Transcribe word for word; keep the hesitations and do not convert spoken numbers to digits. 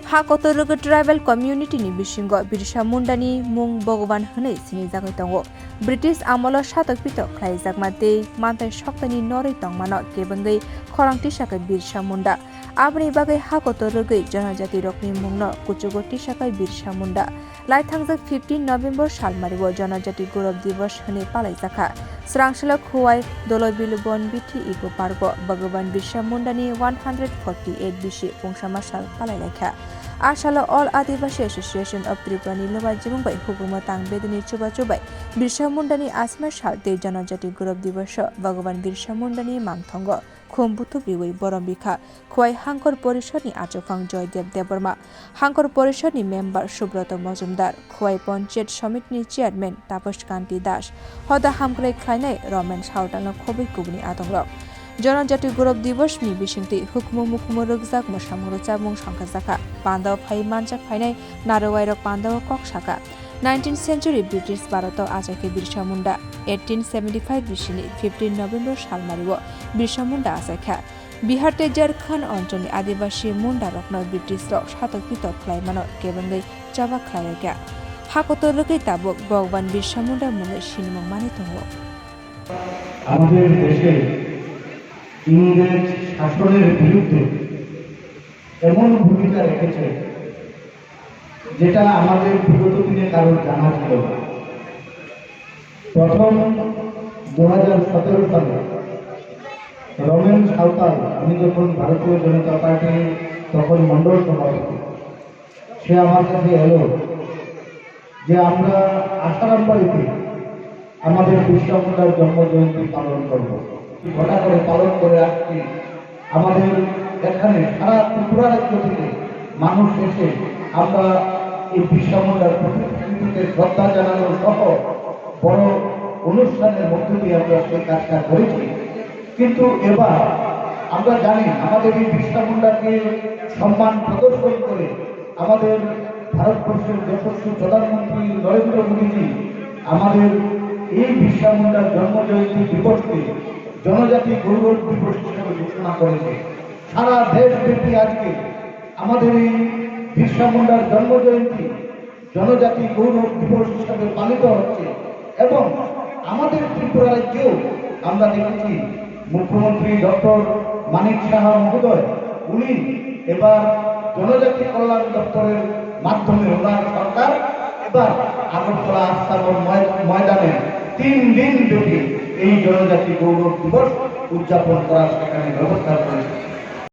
Ha kotor rwgwi tribal community ni bisingo Birsa Munda ni mung Bhagwan hwnwi sinijagwi tongo. British amolo satok pitok khlaijakma tei mantai soktani norwi tongmano kebengwi khorang tisakha Birsa Munda. Aboni bagwi ha kotor rwgwi jonojati rokni mungno kuchugo tisakha Birsa Munda. Laithangjak fifteen November salmario Jonojati Gaurav Divas hwnwi palaijakha. Swrangshalo Khowai Dolobilu Bon Bithi Eco Park-o Bhagwan Birsa Mundani one hundred forty-eight bisi pungsama sal palailaikha. A salo All Adivasi Association of Tripura ni lobajimung bai hukumu tang bedini chubachu bai Birsa Mundani asma sal tei Jonojati Gaurav Divas-o Bhagwan Birsa Mundani mangthongo khum buthup riwi borom rikha Khowai Hangkor Porishod ni achukphang Joydev Debbarma, Hangkor Porishod ni member Subroto Mojumdar, Khowai Panchayat Samiti ni chairman Taposh Kanti Das, hoda hamkrai khlainai Romen Sautal no khobwi kubuni adongrok. Jonojati Gaurav Divas ni bisingtwi hukumu mukumu rwkjak mwsamung rwchapmung songkhajakha. Pandao phai manjak phainai narwai rok pandao kok sakha. Nineteenth century British Bharat o achaikhe Birsa Munda. Eighteen seventy-five bisini fifteen November salmario Birsa Munda achaikha. Bihar tei Jharkhand oncholni Adivasi Munda rokno British rok satok pitok khlaimano kebengwi choba khlailaikha. Hakotor rwgwi tabuk Bhagwan Birsa Munda mungwi sinimung manwi tongo. আমাদের দেশে ইংরেজ শাসনের বিরুদ্ধে এমন ভূমিকা রেখেছে, যেটা আমাদের বিগত দিনে কারোর জানা ছিল না। প্রথম দু হাজার সতেরো সালে রমেন সাঁওতাল, আমি যখন ভারতীয় জনতা পার্টি তখন মণ্ডল সভাপতি, সে আমার কাছে এলো যে আমরা আশারাম বাড়িতে আমাদের বিরসা মুন্ডার জন্ম জয়ন্তী পালন করব। ঘটা করে পালন করে আসছি। আমাদের এখানে সারা ত্রিপুরা রাজ্য থেকে মানুষ এসে আমরা এই বিরসা মুন্ডার প্রতিকৃতিতে শ্রদ্ধা জানানো সহ বড় অনুষ্ঠানের মধ্য দিয়ে আমরা সেই কাজটা করেছি। কিন্তু এবার আমরা জানি আমাদের এই বিরসা মুন্ডাকে সম্মান প্রদর্শন করে আমাদের ভারতবর্ষের যশস্বী প্রধানমন্ত্রী নরেন্দ্র মোদীজি আমাদের এই বিরসা মুন্ডার জন্ম জয়ন্তী দিবসকে জনজাতি গৌরব দিবস হিসেবে ঘোষণা করেছে। সারা দেশব্যাপী আজকে আমাদের এই বিরসা মুন্ডার জন্ম জয়ন্তী জনজাতি গৌরব দিবস হিসাবে পালিত হচ্ছে এবং আমাদের ত্রিপুরা রাজ্যেও আমরা দেখেছি মুখ্যমন্ত্রী ডক্টর মানিক সাহা মহোদয়, উনি এবার জনজাতি কল্যাণ দপ্তরের মাধ্যমে ওনার সরকার এবার আগরতলা আস্তাবল ময়-, ময়দানে তিন দিন ব্যাপী এই জনজাতি গৌরব দিবস উদযাপন করার সেখানে ব্যবস্থা করেছে।